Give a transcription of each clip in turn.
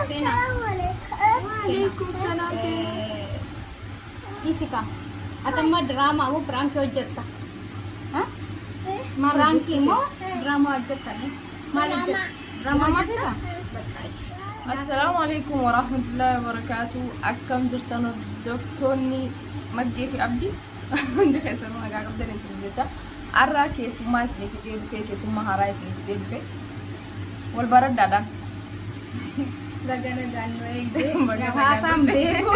Seenaa. Waalaikum salaam, Seenaa. Dhiisika. Ati amma diraamaa moo piraankii hojjetta? Maal Piraankii hojjechuu moo diraamaa hojjetta mee? Maal hojjetta? Diraamaa Diraamaa hojjetta? feeta? Bakka ishi. Assalaamu alaikum warahmatullahi wabarakatuh. Akkam jirtan hordoftoonni Maggee fi Abdii? Hundi keessanuu nagaa qabdan isin jecha. Har'a keessummaa isinii fidee dhufee, keessummaa haaraa isinii fidee dhufee. Wal baradhaadhaan. Baga nagaan nu eegdee. Baga nagaan Haasaan dhufte. beeku.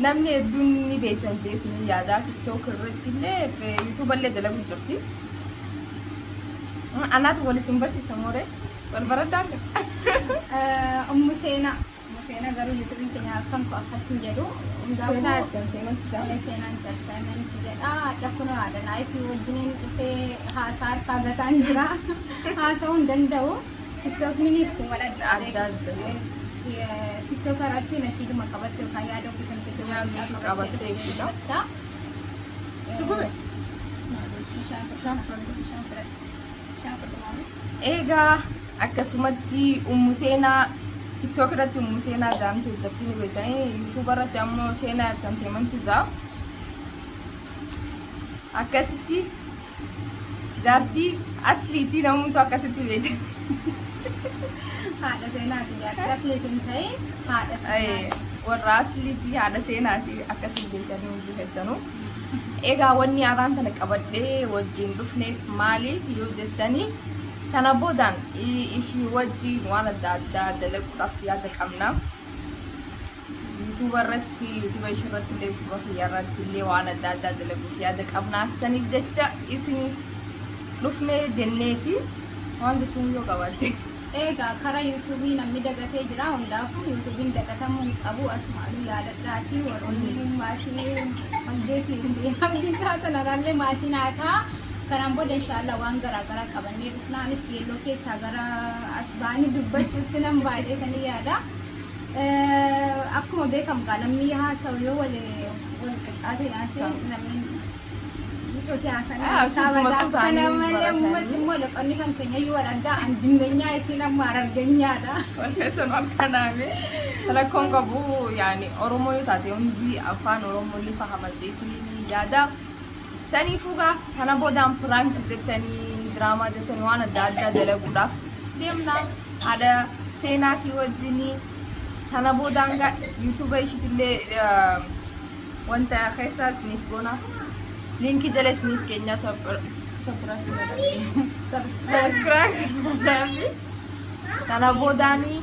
Namni hedduun ni beektan jeetiin yaadaa, TikTok irratti illee YouTube illee dalagu jirti. Anaatu wal isin barsiisa mooree wal baradhaan. Ummu Seenaa. Ummu Seenaa garuu YouTubein keenya akkan koo akkas hin jedhu. Seenaa Hundaafuu entertainment. Seenaa Entertainment jedha. Hadha kunoo haadha naayifii wajjiniin dhufee haasaa harkaa gataan jira. Haasa'uu hin danda'u. TikTokniif kun wal adda. Adda adda. TikTok irratti nashiiduma qabatte yookaan yaada ofii kan keetti Yaada ofii qabattee ibsita. dubbatta. Si gube? Bishaan fudhadhu. Bishaan fudhadhu. Bishaan fudhadhu maali? Egaa akkasumatti Ummu Seenaa TikTok irratti Ummu Seenaa jedhamtee jirti, ni beektanii. YouTube irratti ammoo Seenaa Entertainment jira. Akkasitti jaartii asliitii namoota akkasitti beektan. Haadha Seenaati, jaartii asliif hin ta'in haadha Seenaati. Warra asliitii haadha Seenaati akkasitti beektanii hundi keessanuu. Egaa wanni haaraan tana qabadhee wajjin dhufneef maali yoo jettanii, kana boodaan ishii wajjin waan adda addaa dalaguudhaaf yaada qabna. YouTube irratti, YouTube ishii irratti illee, YouTube kiyya irratti illee waan adda addaa dalaguuf yaada qabna. Saniif jecha isiniif dhufnee jenneeti, waan jettuun yoo qabaatte. Egaa karaa YouTubeii namni dagatee jira. Hundaafuu YouTubeiin dagatamuu hin qabu. Asumaanuu yaadadhaati warroonni maatii Maggeetii fi Abdii taatan araallee maatii naataa. Kanaan booda inshaallah waan garaa garaa qabannee dhufna. Anis yeelloo keessaa gara as ba'anii dubbachuutti nan baay'eetanii yaada. Akkuma beekamu gaa namni haasa'u yoo wal wal qixxaatee haasa'e namni mucoo siyaasaa Sutuma sutaanii sana malee ammas baratanii. Immoo loqonni kan keenya iyyuu wal addaa, an jimmenyaa, isiin amma harargenyaadha. Walkeessan wal kanaame rakkoon qabu, yaani Oromoo yoo taate hundi afaan Oromoo ni fahama jeetiin yaada. Saniifuu gaa kana boodaan prank jettanii, diraamaa jettanii, waan adda addaa dalaguudhaaf deemna haadha Seenaatii wajjinii. Kana boodaan gaa YouTube ishiitillee wanta keessa isiniif goona. Linkii jala isiniif keenya, subscribe godhaafi. Kana boodaanii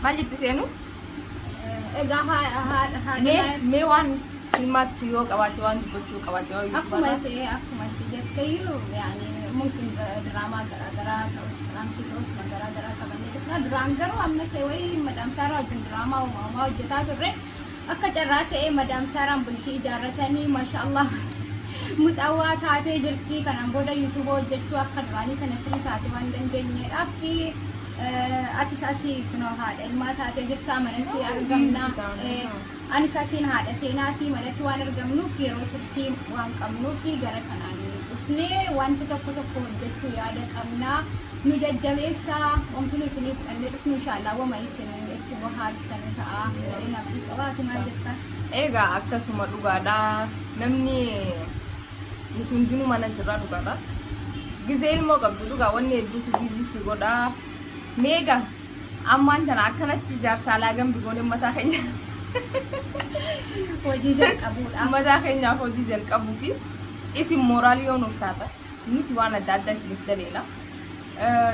maal jetti seenu? Egaa haadha Mee mee waan himattu yoo qabaatte, waan dubbachuu qabaatte waan Akkuma isee akkuma itti jetteyyuu, yaani mumkin diraamaa garaagaraa ta'us, piraankii ta'us, garaa garaa qabannee dhufna. Duraan garuu amma ta'e wayii Madaam Saaraa wajjin diraamaa uumamaa hojjetaa turre. Akka carraa ta'ee Madaam Saaraan bultii ijaarratanii, maashaallah, muxawwaa taatee jirti. Kanaan booda YouTubeii hojjechuu akka duraanii sana firii taate waan dandeenyeedhaaf fi atis asii kunoo haadha ilmaa taatee jirta, manatti argamna. Anis asiin haadha Seenaatii, manatti waan argamnuuf, yeroo turtii waan qabnuuf gara kanaan dhufnee wanta tokko tokko hojjechuu yaada qabna. Nu jajjabeessaa, wanti nu isinii fudhannee dhufnu inshaallah wama isin itti bohaartan ta'a jedheen abdii qaba. Ati maal jettaa? Egaa akkasuma dhugaadha. Namni nuti hundinuu mana jirra, dhugaadha. Gizee ilmoo qabdu dhugaa wanni hedduutu busy si godha. Meegaa ammaan tana akkanatti ijaarsa alaa gambi goonee mataa keenya hojii jalqabuudhaaf. Mataa keenyaaf hojii jalqabuu fi isin mooraalii yoo nuuf taata nuti waan adda addaa isiniif daleena.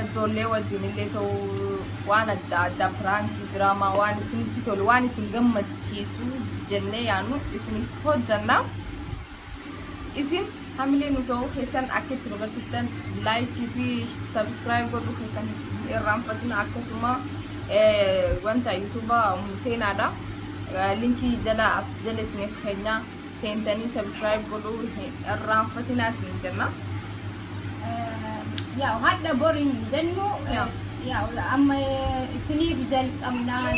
Ijoollee wajjin illee ta'uu, waan adda addaa, piraankii, diraamaa, waan isinitti tolu, waan isin gammachiisu jennee yaannu isiniif hojjanna. Isin hamilee nu ta'uu keessan akka itti nu barsiiftan likeii fi subscribe godhuu keessan hin irraanfatina. Akkasuma wanta YouTubea Seenaadha. Linkii jala as jala isiniif keenya, seentanii subscribe godhuu hin irraanfatina isiniin jenna. Yaa hadha bori hin jennu, yaa amma isiniif jalqabnaan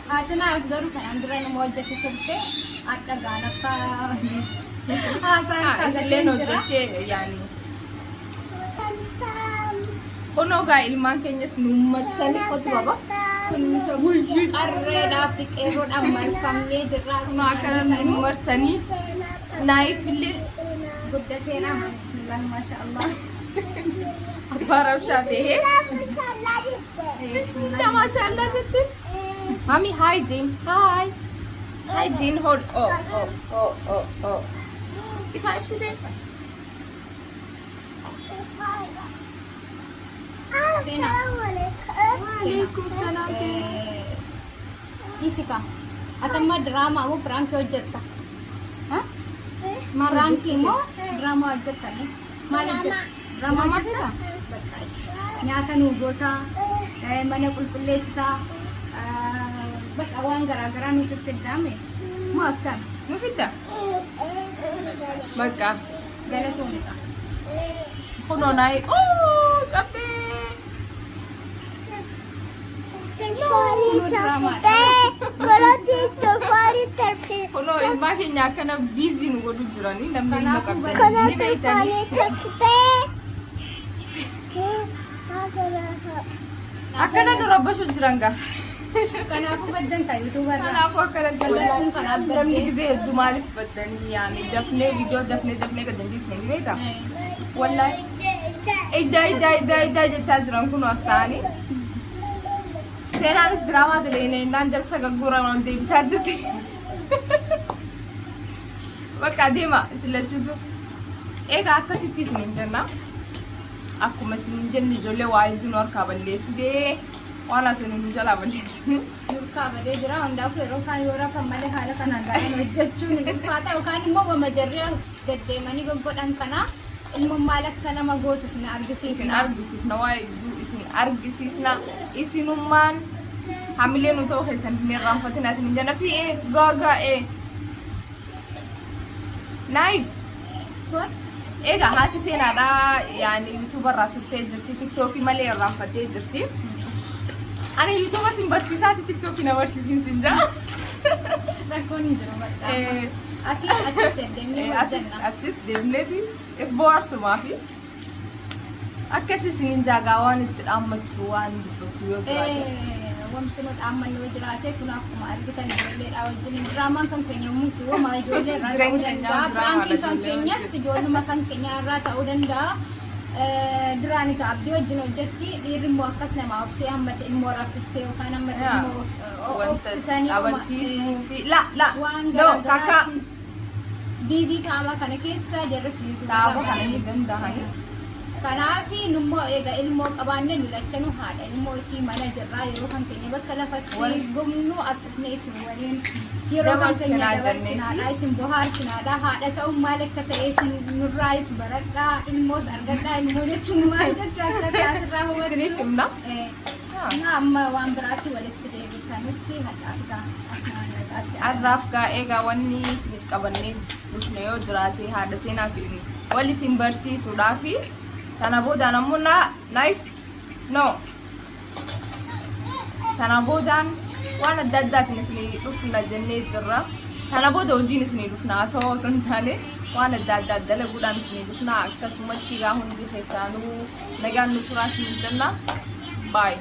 haatinaaf garuu kanaan dura nama hojjetu turte, hadha gaan akka haasaan Isilleen kagateen jira. Hojjettee yaani. Kunoo gaa ilmaan keenyas nu marsanii qotu baba. Kun nuti qarreedhaa fi qeerroodhaan marfamnee jirra. Kunoo akkana nu marsanii naayif illee Guddateera. Bismillah, maasha Allah. Abbaa rabshaa ta'ee. Bismillah, maashaallah jette. Mami, hi Jane. Hi. Hi Jane, hold. Oh, oh, oh, oh, oh. Ifaa ibsite. Seenaa. Waalaikum salaam, Seenaa. Isika. Atamma diraamaa moo piraankii hojjetta? Piraankii moo diraamaa hojjetta mee? Maal hojjetta? Diraamaa hojjetta? Bakka nyaata nuu gootaa, mana qulqulleessitaa, bakka waan garaagaraa nuuf fiddaame. Moo akkam? Nu fidda? Bakka. Galatoomidha. Kunoo naayii. Oh, cabdee. Kunoo ilmaa keenya akkana busy nu godhu jiranii namni ilma Kanaafuu qabdanii ni beektanii. Akkana nu rabbashu jiran gaa. Kanaafuu baddan kan yuutuubarraa. Kanaafuu akkana Kallattuun kanaaf namni baddee. gisee hedduu maaliif baddanii yaani dafnee viidiyoo dafnee dafnee gad hin dhiisnu ni beektaa? Wallaahi iddaa iddaa iddaa iddaa jechaa jiran kun as ta'anii. Seenaanis diraamaa daleenee jarsa gagguuraan ol deebisaa jirti. Bakka deema isin lachuutu. Egaa akkasitti isin hin jenna. Akkuma isin hin jenne ijoollee waa hedduu nu harkaa balleessitee waan asin nu jalaa balleessine. Nurkaa badee jira. Hundaafuu yeroo kaan yoo rafan malee haala kanaan gaariin hojjechuun hin ulfaata. Yookaan immoo wama jarri as gaddeemanii goggodhan kana ilmoon maal akka nama gootu isin Isin argisiifna. Argisiifna, waa hedduu isin argisiisna. Isinummaan hamilee nu ta'uu keessan hin irraanfatina isin hin jenna. Fi ee gaagaa ee. Naayif. Kottu. Egaa haati seenaadhaa yaani yuutuuba irraa turtee jirti, tiktookii malee irraanfattee jirti. Ani yuutuuba sin barsiisaati, tiktookii na barsiisin sin jaa. Rakkoon hin jiru bakka. Asiis achis deddeemnee Asis hojjenna. Achis deemneeti if bohaarsumaa fi akkas isiniin jaagaa waan itti dhaammattu, waan dubbattu yoo jiraate. Wanti nu dhaammannu yoo jiraate, kun akkuma argitan ijoolleedhaa wajjin diraamaan kan keenya mukti wama ijoollee irraa ta'uu Jireenya keenyaa danda'a. Piraankiin kan diraamaadha keenyas ijoolluma kan keenya irraa ta'uu danda'a. Duraan egaa abdii wajjin hojjetti, dhiirri immoo akkas nama obsee hammati ilmoo raffiftee yookaan hammati ilmoo Wanta offisanii taphachiisuu fi la la waan no kakka garaagaraatti busy ta'ama kana keessa jarris Dhaaba kana hin danda'ani. Kanaaf nummoo egaa ilmoo qabaanne nu lachanuu haadha ilmootii mana jirraa, yeroo kan keenya bakka lafatti gubnu as dhufnee isin waliin yeroo kan keenya dabarsinaa dabarsinaadha, jenneeti. Isin bohaarsinaadha, haadha ta'uun maal akka ta'e isin nurraayis baradhaa, ilmoos argadhaa, ilmoo jechuun maal jechuu akka ta'e asirraa hubattu. Isiniif himna. Na amma waan biraatti walitti deebitanutti hadhaaf gaa akkuma nagaatti. Har'aaf gaa egaa wanni isiniif qabannee dhufne yoo jiraate haadha seenaatiin wal isin barsiisuudhaafi. Kana boodaan ammoo na naayif no kana boodaan waan adda addaatiin isinii dhufna jennee jirra. Kana booda hojiin isinii dhufna, haasawaa osoo hin taane waan adda addaa dalaguudhaan isinii dhufna. Akkasumatti gaa hundi keessaanuu nagaan nu turaa isin jenna. Bye.